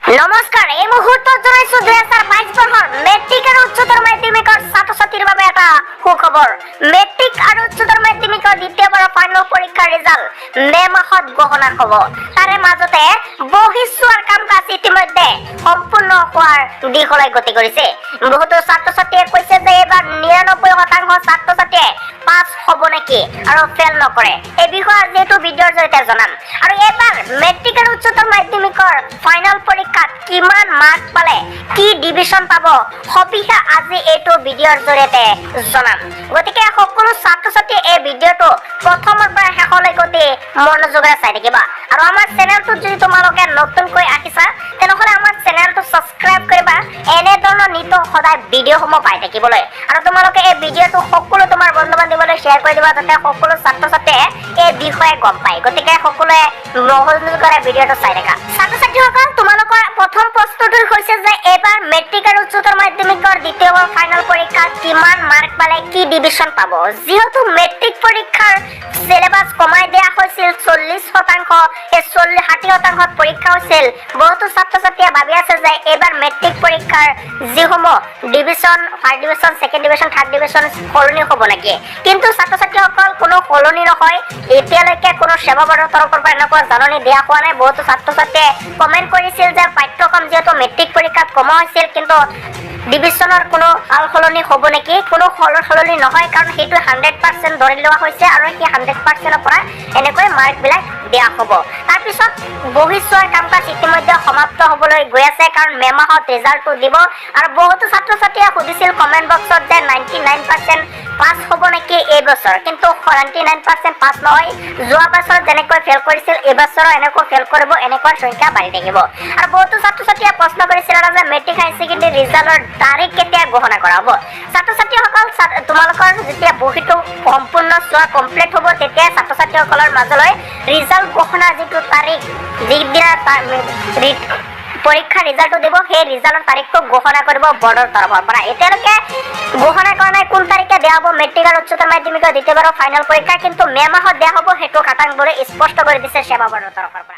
নমস্কাৰ, এই মুহূৰ্তত জনাইছো 2022 বৰ্ষৰ মেট্ৰিক আৰু উচ্চতৰ মাধ্যমিকৰ ছাত্ৰ ছাত্ৰীৰ বাবে এটা সুখবৰ। মেট্ৰিক আৰু উচ্চতৰ মাধ্যমিকৰ দ্বিতীয়বাৰৰ ফাইনেল পৰীক্ষাৰ ৰিজাল্ট মে মাহত ঘোষণা হ'ব। তাৰে মাজতে বহি চোৱাৰ কাম কাজ ইতিমধ্যে সম্পূৰ্ণ হোৱাৰ দিশলৈ গতি কৰিছে। বহুতো ছাত্ৰ ছাত্ৰীয়ে কৈছে যে এইবাৰ 99% ছাত্ৰ ছাত্ৰীয়ে পাছ হ'ব নেকি আৰু ফেইল নকৰে। এই বিষয়ে আজি এইটো ভিডিঅ'ৰ জৰিয়তে জনাম। আৰু এইবাৰ মেট্ৰিক আৰু উচ্চতৰ মাধ্যমিকৰ ফাইনেল পৰীক্ষাত কিমান মাৰ্ক পালে কি ডিভিশ্যন পাব, সবিশেষ আজি এইটো ভিডিঅ'ৰ জৰিয়তে জনাম। গতিকে সকলো ছাত্ৰ ছাত্ৰীয়ে এই ভিডিঅ'টো প্ৰথমৰ পৰা শেষলৈকে অতি মনোযোগেৰে চাই থাকিবা। আৰু আমাৰ চেনেলটোত যদি তোমালোকে নতুনকৈ আহিছা, তেনেহ'লে আমাৰ চেনেলটো ছাবস্ক্ৰাইব কৰিবা এনেধৰণৰ নিতৌ সদায় ভিডিঅ'সমূহ পাই থাকিবলৈ। আৰু তোমালোকে এই ভিডিঅ'টো সকলো তোমাৰ বন্ধু বান্ধৱীলৈ শ্বেয়াৰ কৰি দিবা, যাতে সকলো ছাত্ৰ ছাত্ৰীয়ে এই বিষয়ে গম পায়। গতিকে সকলোৱে মনোযোগেৰে ভিডিঅ'টো চাই থাকা। ছাত্ৰ ছাত্ৰীসকল, তোমালোকৰ প্ৰথম প্ৰশ্নটো হৈছে যে এইবাৰ মেট্ৰিক আৰু উচ্চতৰ মাধ্যমিকৰ দ্বিতীয় ফাইনেল পৰীক্ষাত কিমান মাৰ্ক পালে কি ডিভিশ্যন পাব? যিহেতু মেট্ৰিক পৰীক্ষাৰ চিলেবাছ কমাই দিয়া হৈছিল 40%, এই 40 60%ত পৰীক্ষা হৈছিল। বহুতো ছাত্ৰ ছাত্ৰীয়ে ভাবি আছে যে এইবাৰ মেট্ৰিক পৰীক্ষাৰ যিসমূহ division, first division, second division, third division সলনি হ'ব নেকি? কিন্তু ছাত্ৰ ছাত্ৰীসকল, কোনো সলনি নহয়। এতিয়ালৈকে কোনো সেৱা বৰ্ডৰ তৰফৰ পৰা এনেকুৱা জাননী দিয়া হোৱা নাই। বহুতো ছাত্ৰ ছাত্ৰীয়ে কমেণ্ট কৰিছিল যে পাঠ্যক্ৰম যিহেতু মেট্ৰিক পৰীক্ষাত কমা হৈছিল, কিন্তু ডিভিশ্যনৰ কোনো সাল সলনি হ'ব নেকি? কোনো সল সলনি নহয়, কাৰণ সেইটো 100% ধৰি লোৱা হৈছে আৰু সেই 100%ৰ পৰা এনেকৈ মাৰ্কবিলাক দিয়া হ'ব। তাৰপিছত বহি চোৱাৰ কাম কাজ ইতিমধ্যে সমাপ্ত হ'বলৈ গৈ আছে, কাৰণ মে মাহত ৰিজাল্টটো দিব। আৰু বহুতো ছাত্ৰ ছাত্ৰীয়ে সুধিছিল কমেণ্ট বক্সত যে 99% পাছ হ'ব নেকি এই বছৰ? কিন্তু 99% পাছ নহয়। যোৱা বছৰ যেনেকৈ ফেইল কৰিছিল, এইবছৰো এনেকৈ ফেইল কৰিব, এনেকুৱা সংখ্যা বাঢ়ি থাকিব। আৰু বহুতো ছাত্ৰ ছাত্ৰীয়ে প্ৰশ্ন কৰিছিল যে মেট্ৰিক, হায়াৰ ছেকেণ্ডেৰী ৰিজাল্টৰ তাৰিখ কেতিয়া ঘোষণা কৰা হ'ব? ছাত্ৰ ছাত্ৰীসকল, তোমালোকৰ যেতিয়া বহীটো সম্পূৰ্ণ চোৱা কমপ্লিট হ'ব, তেতিয়া ছাত্ৰ ছাত্ৰীসকলৰ মাজলৈ ৰিজাল্ট ঘোষণা যিটো তাৰিখ, যিদিনা পৰীক্ষাৰ ৰিজাল্টটো দিব, সেই ৰিজাল্টৰ তাৰিখটো ঘোষণা কৰিব বৰ্ডৰ তৰফৰ পৰা। এতিয়ালৈকে ঘোষণা কৰা নাই কোন তাৰিখে দিয়া হ'ব মেট্ৰিক আৰু উচ্চতৰ মাধ্যমিকৰ দ্বিতীয়বাৰৰ ফাইনেল পৰীক্ষা। কিন্তু মে মাহত দিয়া হ'ব, সেইটো খাটাং বুলি স্পষ্ট কৰি দিছে সেৱা বৰ্ডৰ তৰফৰ পৰা।